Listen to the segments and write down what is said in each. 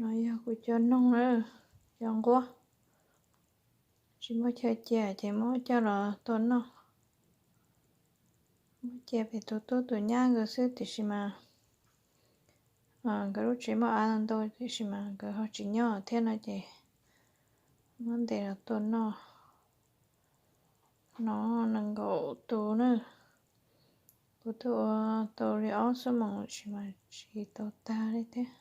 No yog kuv cov noog na, cov nquab. Tsis muaj chaw cia ces muab coj los tua noj. Muab cia pem tus tub tus nyab nkawd xwb tiam sis mas nkawd lub tsev muaj av ntau tiam sis mas nkawd ho tsis nyob thiab no ces muab ntes los tua noj. No nees nkaum tus na, kuv twb ua tau li ob xuab moos tiam sis mas tsis tau tag li thiab.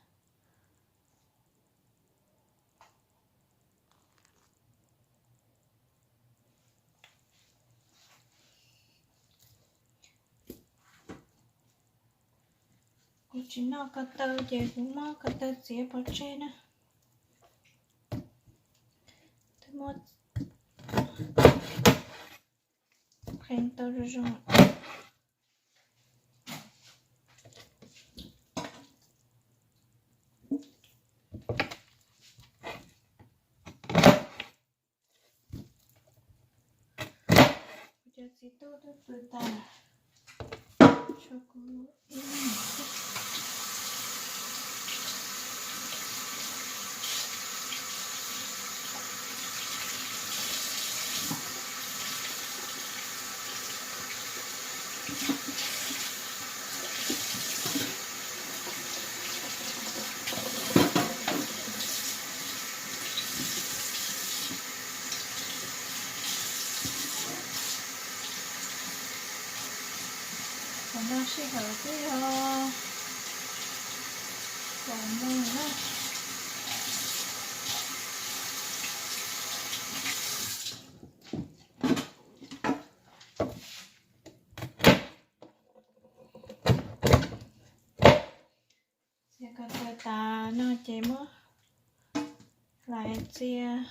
Kuv tsis noj ko taw ces kuv muab ko taw txiav pov tseg na. Twb muab qee tau zoo zoo. Kuv cov txiv tub twb pw tas, tshuav kuv ib leeg xwb. Qhov no sij hawm twb yog kaum moos na. Txiav ko taw tas no ces muab hlais txias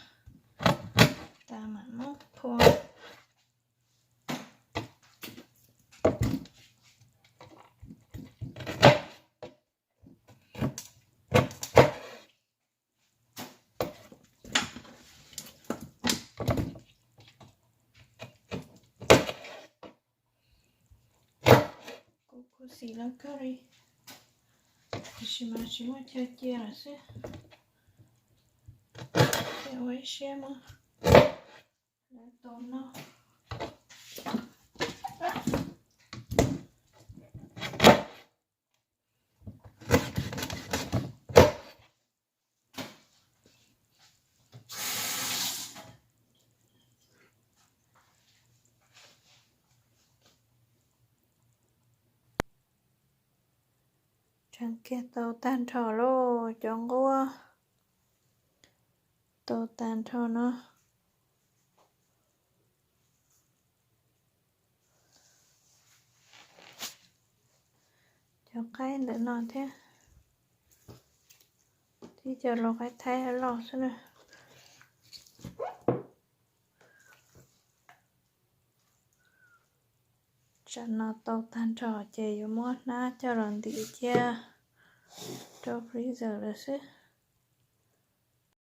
tas mam muab phua. Kuv khuv xim lawv kawg li, tiam sis mas tsis muaj chaw cia lawm xwb. Ces ua ib siab muab lawv tua noj. Tseem kiag tau tag nrho lauj, cov nquab tau tag nrho no. Cov qaib ntawm no thiab, tib co lau qaib thaib loj xwb na. Tsam no tau tag nrho ces yuav muab hnab coj los ntim cia rau freezer lawm xwb.